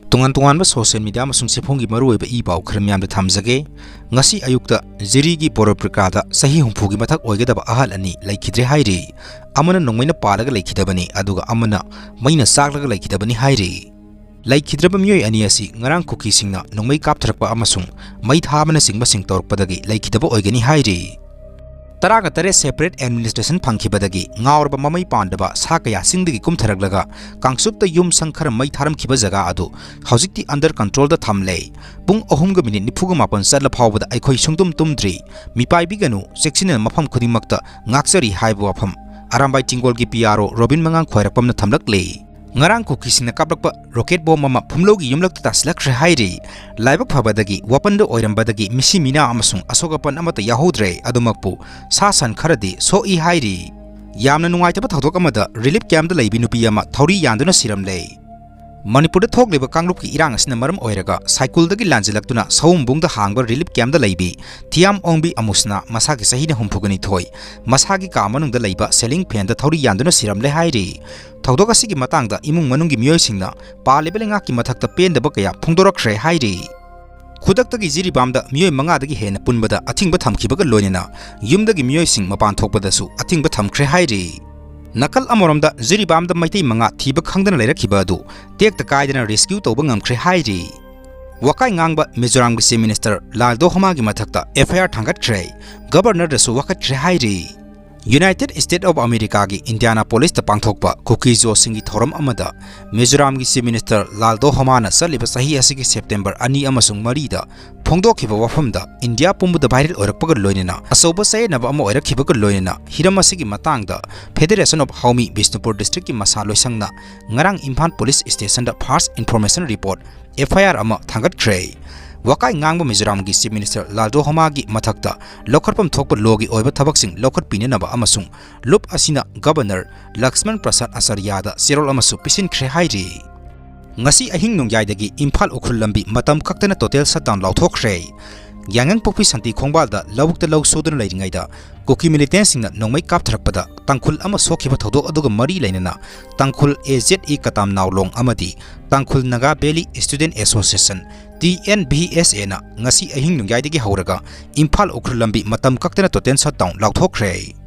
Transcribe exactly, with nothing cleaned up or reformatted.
ꯇꯣꯉꯥꯟ ꯇꯣꯉꯥꯟꯕ social media ꯑꯃꯁꯨꯡ ꯆꯦꯐꯣꯡꯒꯤ ꯃꯔꯨꯑꯣꯏꯕ ꯏ ꯄꯥꯎ ꯈꯔ ꯃꯤꯌꯥꯝꯗ ꯊꯝꯖꯒꯦ꯫ ꯉꯁꯤ ꯑꯌꯨꯛꯇ ꯖꯤꯔꯤꯒꯤ ꯕꯣꯔꯣꯄ꯭ꯔꯤꯀꯥꯗ ꯆꯍꯤ ꯍꯨꯝꯐꯨꯒꯤ ꯃꯊꯛ ꯑꯣꯏꯒꯗꯕ ꯑꯍꯜ ꯑꯅꯤ ꯂꯩꯈꯤꯗ꯭ꯔꯦ ꯍꯥꯏꯔꯤ꯫ ꯑꯃꯅ ꯅꯣꯡꯃꯩꯅ ꯄꯥꯜꯂꯒ ꯂꯩꯈꯤꯗꯕꯅꯤ, ꯑꯗꯨꯒ ꯑꯃꯅ ꯃꯩꯅ ꯆꯥꯛꯂꯒ ꯂꯩꯈꯤꯗꯕꯅꯤ ꯍꯥꯏꯔꯤ꯫ ꯂꯩꯈꯤꯗ꯭ꯔꯕ ꯃꯤꯑꯣꯏ ꯑꯅꯤ ꯑꯁꯤ ꯉꯔꯥꯡ ꯀꯨꯀꯤꯁꯤꯡꯅ ꯅꯣꯡꯃꯩ ꯀꯥꯞꯊꯔꯛꯄ ꯑꯃꯁꯨꯡ ꯃꯩ ꯊꯥꯕꯅꯆꯤꯡꯕꯁꯤꯡ ꯇꯧꯔꯛꯄꯗꯒꯤ ꯂꯩꯈꯤꯗꯕ ꯑꯣꯏꯒꯅꯤ ꯍꯥꯏꯔꯤ꯫ ꯇꯔꯥꯒ ꯇꯔꯦꯠ separate administration ꯐꯪꯈꯤꯕꯗꯒꯤ ꯉꯥꯎꯔꯕ ꯃꯃꯩ ꯄꯥꯟꯗꯕ ꯁꯥ ꯀꯌꯥ ꯆꯤꯡꯗꯒꯤ ꯀꯨꯝꯊꯔꯛꯂꯒ ꯀꯥꯡꯆꯨꯞꯇ ꯌꯨꯝ ꯁꯪ ꯈꯔ ꯃꯩ ꯊꯥꯔꯝꯈꯤꯕ ꯖꯒꯥ ꯑꯗꯨ ꯍꯧꯖꯤꯛꯇꯤ under controlꯗ ꯊꯝꯂꯦ꯫ ꯄꯨꯡ ꯑꯍꯨꯝꯒ ꯃꯤꯅꯤꯠ ꯅꯤꯐꯨꯒ ꯃꯥꯄꯟ ꯆꯠꯂ ꯐꯥꯎꯕꯗ ꯑꯩꯈꯣꯏ ꯁꯨꯡꯇꯨꯝ ꯇꯨꯝꯗ꯭ꯔꯤ꯫ ꯃꯤꯄꯥꯏꯕꯤꯒꯅꯨ, ꯆꯦꯛꯁꯤꯟꯅ ꯃꯐꯝ ꯈꯨꯗꯤꯡꯃꯛꯇ ꯉꯥꯛꯆꯔꯤ ꯍꯥꯏꯕ ꯋꯥꯐꯝ ꯑꯔꯥꯝꯕꯥꯏ ꯇꯤꯡꯒꯣꯜꯒꯤ ꯄꯤ ꯑꯥꯔ ꯑꯣ ꯔꯣꯕꯤꯟ ꯃꯉꯥꯡ ꯈ꯭ꯋꯥꯏꯔꯥꯛꯄꯝꯅ ꯊꯝꯂꯛꯂꯦ꯫ ꯉꯔꯥꯡ ꯀꯨꯀꯤꯁꯤꯡꯅ ꯀꯥꯞꯂꯛꯄ ꯔꯣꯀꯦꯠ ꯕꯣꯝ ꯑꯃ ꯐꯨꯝꯂꯧꯒꯤ ꯌꯨꯝꯂꯛꯇ ꯇꯥꯁꯤꯜꯂꯛꯈ꯭ꯔꯦ ꯍꯥꯏꯔꯤ꯫ ꯂꯥꯏꯕꯛ ꯐꯕꯗꯒꯤ ꯋꯥꯄꯟꯗ ꯑꯣꯏꯔꯝꯕꯗꯒꯤ ꯃꯤꯁꯤ ꯃꯤꯅꯥ ꯑꯃꯁꯨꯡ ꯑꯁꯣꯛ ꯑꯄꯟ ꯑꯃꯠꯇ ꯌꯥꯎꯍꯧꯗ꯭ꯔꯦ꯫ ꯑꯗꯨꯃꯛꯄꯨ ꯁꯥ ꯁꯟ ꯈꯔꯗꯤ ꯁꯣꯛꯏ ꯍꯥꯏꯔꯤ꯫ ꯌꯥꯝꯅ ꯅꯨꯡꯉꯥꯏꯇꯕ ꯊꯧꯗꯣꯛ ꯑꯃꯗ relief campꯇ ꯂꯩꯕꯤ ꯅꯨꯄꯤ ꯑꯃ ꯊꯧꯔꯤ ꯌꯥꯟꯗꯨꯅ ꯁꯤꯔꯝꯂꯦ꯫ ꯃꯅꯤꯄꯨꯔꯗ ꯊꯣꯛꯂꯤꯕ ꯀꯥꯡꯂꯨꯞꯀꯤ ꯏꯔꯥꯡ ꯑꯁꯤꯅ ꯃꯔꯝ ꯑꯣꯏꯔꯒ ꯁꯥꯏꯀꯨꯜꯗꯒꯤ ꯂꯥꯟꯖꯤꯜꯂꯛꯇꯨꯅ ꯁꯑꯣꯝꯕꯨꯡꯗ ꯍꯥꯡꯕ relief campꯇ ꯂꯩꯕꯤ ꯊꯤꯌꯥꯝ ꯑꯣꯡꯕꯤ ꯑꯃꯨꯁꯅꯥ, ꯃꯁꯥꯒꯤ ꯆꯍꯤꯅ ꯍꯨꯝꯐꯨꯒ ꯅꯤꯊꯣꯏ, ꯃꯁꯥꯒꯤ ꯀꯥ ꯃꯅꯨꯡꯗ ꯂꯩꯕ ceiling fanꯗ ꯊꯧꯔꯤ ꯌꯥꯟꯗꯨꯅ ꯁꯤꯔꯝꯂꯦ ꯍꯥꯏꯔꯤ꯫ ꯊꯧꯗꯣꯛ ꯑꯁꯤꯒꯤ ꯃꯇꯥꯡꯗ ꯏꯃꯨꯡ ꯃꯅꯨꯡꯒꯤ ꯃꯤꯑꯣꯏꯁꯤꯡꯅ ꯄꯥꯜꯂꯤꯕ ꯂꯩꯉꯥꯛꯀꯤ ꯃꯊꯛꯇ ꯄꯦꯟꯗꯕ ꯀꯌꯥ ꯐꯣꯡꯗꯣꯔꯛꯈ꯭ꯔꯦ ꯍꯥꯏꯔꯤ꯫ ꯈꯨꯗꯛꯇꯒꯤ ꯖꯤꯔꯤꯕꯥꯝꯗ ꯃꯤꯑꯣꯏ ꯃꯉꯥꯗꯒꯤ ꯍꯦꯟꯅ ꯄꯨꯟꯕꯗ ꯑꯊꯤꯡꯕ ꯊꯝꯈꯤꯕꯒ ꯂꯣꯏꯅꯅ ꯌꯨꯝꯗꯒꯤ ꯃꯤꯑꯣꯏꯁꯤꯡ ꯃꯄꯥꯟ ꯊꯣꯛꯄꯗꯁꯨ ꯑꯊꯤꯡꯕ ꯊꯝꯈ꯭ꯔꯦ ꯍꯥꯏꯔꯤ꯫ ꯅꯥꯀꯜ ꯑꯃꯔꯣꯝꯗ ꯖꯤꯔꯤꯕꯥꯝꯗ ꯃꯩꯇꯩ ꯃꯉꯥ ꯊꯤꯕ ꯈꯪꯗꯅ ꯂꯩꯔꯛꯈꯤꯕ ꯑꯗꯨ ꯇꯦꯛꯇ ꯀꯥꯏꯗꯅ rescue ꯇꯧꯕ ꯉꯝꯈ꯭ꯔꯦ ꯍꯥꯏꯔꯤ꯫ ꯋꯥꯀꯥꯏ ꯉꯥꯡꯕ ꯃꯤꯖꯣꯔꯥꯝꯒꯤ Chief Minister ꯂꯥꯜꯗꯣ ꯍꯣꯃꯥꯒꯤ ꯃꯊꯛꯇ F I R ꯊꯥꯡꯒꯠꯈ꯭ꯔꯦ꯫ Governorꯗꯁꯨ ꯋꯥꯀꯠꯈ꯭ꯔꯦ ꯍꯥꯏꯔꯤ꯫ United States of Americaꯒꯤ Indianapolisꯇ ꯄꯥꯡꯊꯣꯛꯄ ꯀꯨꯀꯤ ꯖꯣꯁꯤꯡꯒꯤ ꯊꯧꯔꯝ ꯑꯃꯗ ꯃꯤꯖꯣꯔꯥꯝꯒꯤ Chief Minister ꯂꯥꯜꯗꯣ ꯍꯣꯃꯥꯅ ꯆꯠꯂꯤꯕ ꯆꯍꯤ ꯑꯁꯤꯒꯤ September ꯑꯅꯤ ꯑꯃꯁꯨꯡ ꯃꯔꯤꯗ ꯐꯣꯡꯗꯣꯛꯈꯤꯕ ꯋꯥꯐꯝꯗ ꯏꯟꯗꯤꯌꯥ ꯄꯨꯝꯕꯗ viral ꯑꯣꯏꯔꯛꯄꯒ ꯂꯣꯏꯅꯅ ꯑꯆꯧꯕ ꯆꯌꯦꯠꯅꯕ ꯑꯃ ꯑꯣꯏꯔꯛꯈꯤꯕꯒ ꯂꯣꯏꯅꯅ ꯍꯤꯔꯝ ꯑꯁꯤꯒꯤ ꯃꯇꯥꯡꯗ Federation of Haomi Bishnupur Districtꯀꯤ ꯃꯁꯥ ꯂꯣꯏꯁꯪꯅ ꯉꯔꯥꯡ Imphal Police Stationꯗ first information report, F I R ꯑꯃ ꯊꯥꯡꯒꯠꯈ꯭ꯔꯦ꯫ ꯋꯥꯀꯥꯏ ꯉꯥꯡꯕ ꯃꯤꯖꯣꯔꯥꯝꯒꯤ Chief Minister ꯂꯥꯜꯗꯣ ꯍꯣꯃꯥꯒꯤ ꯃꯊꯛꯇ ꯂꯧꯈꯠꯐꯝ ꯊꯣꯛꯄ lawꯒꯤ ꯑꯣꯏꯕ ꯊꯕꯛꯁꯤꯡ ꯂꯧꯈꯠꯄꯤꯅꯅꯕ ꯑꯃꯁꯨꯡ ꯂꯨꯞ ꯑꯁꯤꯅ Governor ꯂꯛꯁꯃꯟ ꯄ꯭ꯔꯁꯥꯗ ꯑꯆꯥꯔꯌꯥꯗ ꯆꯦꯔꯣꯜ ꯑꯃꯁꯨ ꯄꯤꯁꯤꯟꯈ꯭ꯔꯦ ꯍꯥꯏꯔꯤ꯫ ꯉꯁꯤ ꯑꯍꯤꯡ ꯅꯣꯡꯌꯥꯏꯗꯒꯤ ꯏꯝꯐꯥꯜ ꯎꯈ꯭ꯔꯨꯜ ꯂꯝꯕꯤ ꯃꯇꯝ ꯀꯛꯇꯅ total shutdown ꯂꯥꯎꯊꯣꯛꯈ꯭ꯔꯦ꯫ ꯌꯥꯏꯉꯪꯄꯣꯛꯄꯤ ꯁꯥꯟꯇꯤ ꯈꯣꯡꯕꯥꯜꯗ ꯂꯧꯕꯨꯛꯇ ꯂꯧ ꯁꯨꯗꯨꯅ ꯂꯩꯔꯤꯉꯩꯗ ꯀꯨꯀꯤ militantꯁꯤꯡꯅ ꯅꯣꯡꯃꯩ ꯀꯥꯞꯊꯔꯛꯄꯗ ꯇꯥꯡꯈꯨꯜ ꯑꯃ ꯁꯣꯛꯈꯤꯕ ꯊꯧꯗꯣꯛ ꯑꯗꯨꯒ ꯃꯔꯤ ꯂꯩꯅꯅ ꯇꯥꯡꯈꯨꯜ AZE ꯀꯇꯥꯝ ꯅꯥꯎꯂꯣꯡ ꯑꯃꯗꯤ ꯇꯥꯡꯈꯨꯜ Naga Valley Student Association, TNVSAꯅ ꯉꯁꯤ ꯑꯍꯤꯡ ꯅꯣꯡꯌꯥꯏꯗꯒꯤ ꯍꯧꯔꯒ ꯏꯝꯐꯥꯜ ꯎꯈ꯭ꯔꯨꯜ ꯂꯝꯕꯤ ꯃꯇꯝ ꯀꯛꯇꯅ total shutdown ꯂꯥꯎꯊꯣꯛꯈ꯭ꯔꯦ꯫